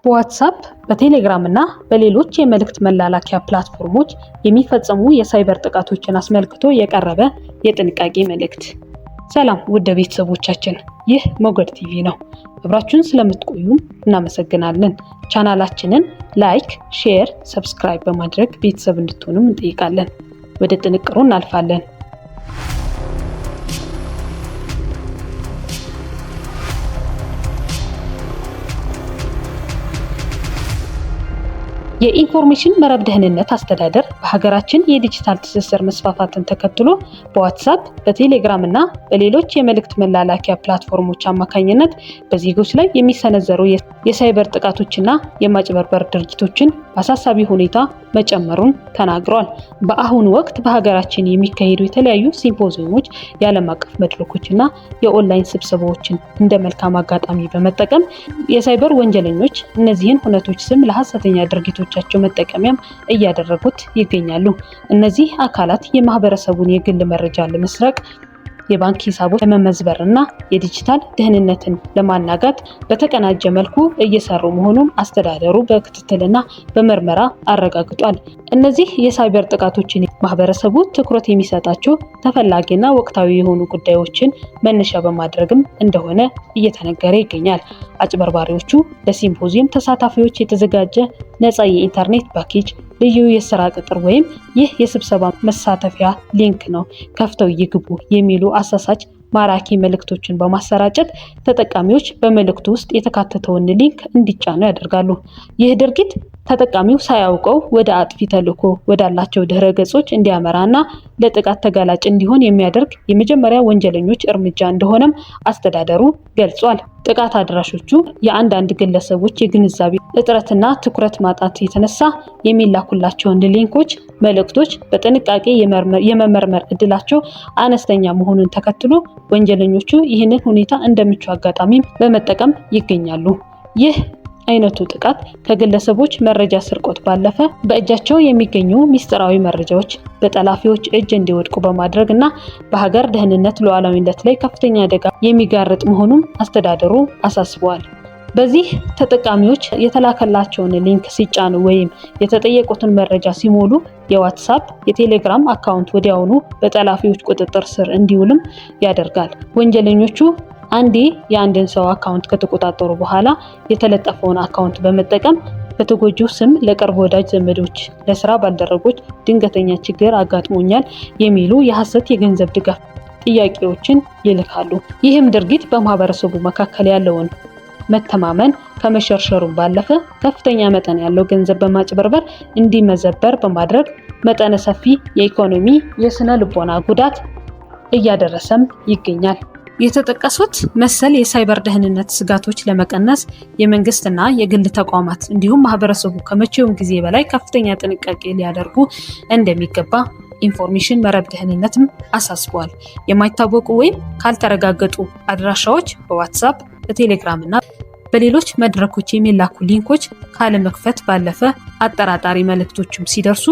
በዋትስአፕ፣ በቴሌግራም እና በሌሎች የመልእክት መላላኪያ platform ኦች የሚፈጸሙ የሳይበር ጥቃቶችን አስመልክቶ የቀረበ የጥንቃቄ መልእክት። ሰላም ውድ ቤተሰቦቻችን፣ ይህ ሞገድ ቲቪ ነው። አብራችሁን ስለምትቆዩም እናመሰግናለን። ቻናላችንን like፣ share፣ subscribe በማድረግ ቤተሰብ እንድትሆኑም እንጠይቃለን። ወደ ጥንቅሩ እናልፋለን። የኢንፎርሜሽን መረብ ደህንነት አስተዳደር በሀገራችን የዲጂታል ትስስር መስፋፋትን ተከትሎ በዋትስአፕ፣ በቴሌግራም እና በሌሎች የመልእክት መላላኪያ platform ኦች አማካኝነት በዜጎች ላይ የሚሰነዘሩ የሳይበር ጥቃቶችና የማጭበርበር ድርጊቶችን በአሳሳቢ ሁኔታ መጨመሩን ተናግሯል። በአሁኑ ወቅት በሀገራችን የሚካሄዱ የተለያዩ ሲምፖዚየሞች፣ የዓለም አቀፍ መድረኮች እና የኦንላይን ስብሰባዎችን እንደ መልካም አጋጣሚ በመጠቀም የሳይበር ወንጀለኞች እነዚህን ሁነቶች ስም ለሀሰተኛ ድርጊቶቻቸው መጠቀሚያም እያደረጉት ይገኛሉ። እነዚህ አካላት የማህበረሰቡን የግል መረጃ ለመስረቅ፣ የባንክ ሂሳቦች ለመመዝበር እና የዲጂታል ደህንነትን ለማናጋት በተቀናጀ መልኩ እየሰሩ መሆኑን አስተዳደሩ በክትትልና በምርመራ አረጋግጧል። እነዚህ የሳይበር ጥቃቶችን ማህበረሰቡ ትኩረት የሚሰጣቸው ተፈላጊና ወቅታዊ የሆኑ ጉዳዮችን መነሻ በማድረግም እንደሆነ እየተነገረ ይገኛል። አጭበርባሪዎቹ ለሲምፖዚየም ተሳታፊዎች የተዘጋጀ ነፃ የኢንተርኔት ፓኬጅ፣ ልዩ የስራ ቅጥር ወይም ይህ የስብሰባ መሳተፊያ link ነው፣ ከፍተው ይግቡ የሚሉ አሳሳች ማራኪ መልእክቶችን በማሰራጨት ተጠቃሚዎች በመልእክቱ ውስጥ የተካተተውን link እንዲጫኑ ያደርጋሉ። ይህ ድርጊት ተጠቃሚው ሳያውቀው ወደ አጥፊ ተልዕኮ ወዳላቸው ድህረ ገጾች እንዲያመራና ለጥቃት ተጋላጭ እንዲሆን የሚያደርግ የመጀመሪያ ወንጀለኞች እርምጃ እንደሆነም አስተዳደሩ ገልጿል። ጥቃት አድራሾቹ የአንዳንድ ግለሰቦች የግንዛቤ እጥረትና ትኩረት ማጣት የተነሳ የሚላኩላቸውን link ኦች፣ መልእክቶች በጥንቃቄ የመመርመር እድላቸው አነስተኛ መሆኑን ተከትሎ ወንጀለኞቹ ይህንን ሁኔታ እንደምቹ አጋጣሚ በመጠቀም ይገኛሉ። ይህ አይነቱ ጥቃት ከግለሰቦች መረጃ ስርቆት ባለፈ በእጃቸው የሚገኙ ሚስጥራዊ መረጃዎች በጠላፊዎች እጅ እንዲወድቁ በማድረግ እና በሀገር ደህንነት ሉዓላዊነት ላይ ከፍተኛ አደጋ የሚጋርጥ መሆኑን አስተዳደሩ አሳስበዋል። በዚህ ተጠቃሚዎች የተላከላቸውን link ሲጫኑ ወይም የተጠየቁትን መረጃ ሲሞሉ የዋትስአፕ፣ የቴሌግራም account ወዲያውኑ በጠላፊዎች ቁጥጥር ስር እንዲውልም ያደርጋል። ወንጀለኞቹ አንዴ የአንድን ሰው account ከተቆጣጠሩ በኋላ የተጠለፈውን account በመጠቀም በተጎጂው ስም ለቅርብ ወዳጅ ዘመዶች፣ ለስራ ባልደረቦች ድንገተኛ ችግር አጋጥሞኛል የሚሉ የሐሰት የገንዘብ ድጋፍ ጥያቄዎችን ይልካሉ። ይህም ድርጊት በማህበረሰቡ መካከል ያለውን መተማመን ከመሸርሸሩ ባለፈ ከፍተኛ መጠን ያለው ገንዘብ በማጭበርበር እንዲመዘበር በማድረግ መጠነ ሰፊ የኢኮኖሚ፣ የስነ ልቦና ጉዳት እያደረሰም ይገኛል። የተጠቀሱት መሰል የሳይበር ደህንነት ስጋቶች ለመቀነስ የመንግስትና የግል ተቋማት እንዲሁም ማህበረሰቡ ከመቼውም ጊዜ በላይ ከፍተኛ ጥንቃቄ ሊያደርጉ እንደሚገባ ኢንፎርሜሽን መረብ ደህንነትም አሳስበዋል። የማይታወቁ ወይም ካልተረጋገጡ አድራሻዎች በዋትስአፕ፣ በቴሌግራም እና በሌሎች መድረኮች የሚላኩ link ኦች ካለመክፈት ባለፈ አጠራጣሪ መልእክቶችም ሲደርሱ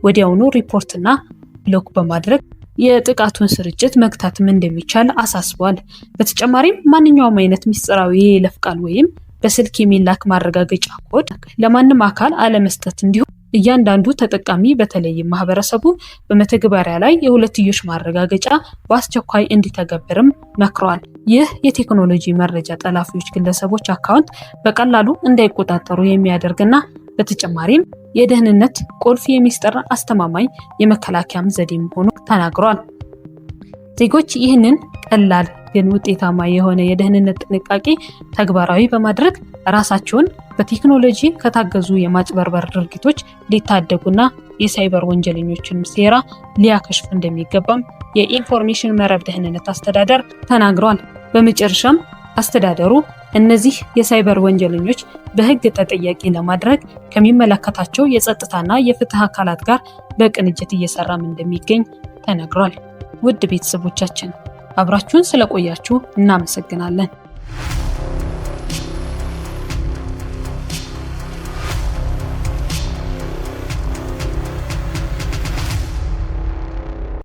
ወዲያውኑ ሪፖርትና block በማድረግ የጥቃቱን ስርጭት መግታትም እንደሚቻል አሳስቧል። በተጨማሪም ማንኛውም አይነት ምስጢራዊ የይለፍ ቃል ወይም በስልክ የሚላክ ማረጋገጫ ኮድ ለማንም አካል አለመስጠት፣ እንዲሁም እያንዳንዱ ተጠቃሚ በተለይም ማህበረሰቡ በመተግበሪያ ላይ የሁለትዮሽ ማረጋገጫ በአስቸኳይ እንዲተገብርም መክሯል። ይህ የቴክኖሎጂ መረጃ ጠላፊዎች ግለሰቦች account በቀላሉ እንዳይቆጣጠሩ የሚያደርግና በተጨማሪም የደህንነት ቁልፍ የሚስጥር አስተማማኝ የመከላከያም ዘዴ መሆኑ ተናግሯል። ዜጎች ይህንን ቀላል ግን ውጤታማ የሆነ የደህንነት ጥንቃቄ ተግባራዊ በማድረግ ራሳቸውን በቴክኖሎጂ ከታገዙ የማጭበርበር ድርጊቶች ሊታደጉና የሳይበር ወንጀለኞችን ሴራ ሊያከሽፉ እንደሚገባም የኢንፎርሜሽን መረብ ደህንነት አስተዳደር ተናግሯል። በመጨረሻም አስተዳደሩ እነዚህ የሳይበር ወንጀለኞች በሕግ ተጠያቂ ለማድረግ ከሚመለከታቸው የጸጥታና የፍትህ አካላት ጋር በቅንጅት እየሰራም እንደሚገኝ ተነግሯል። ውድ ቤተሰቦቻችን፣ አብራችሁን ስለቆያችሁ እናመሰግናለን።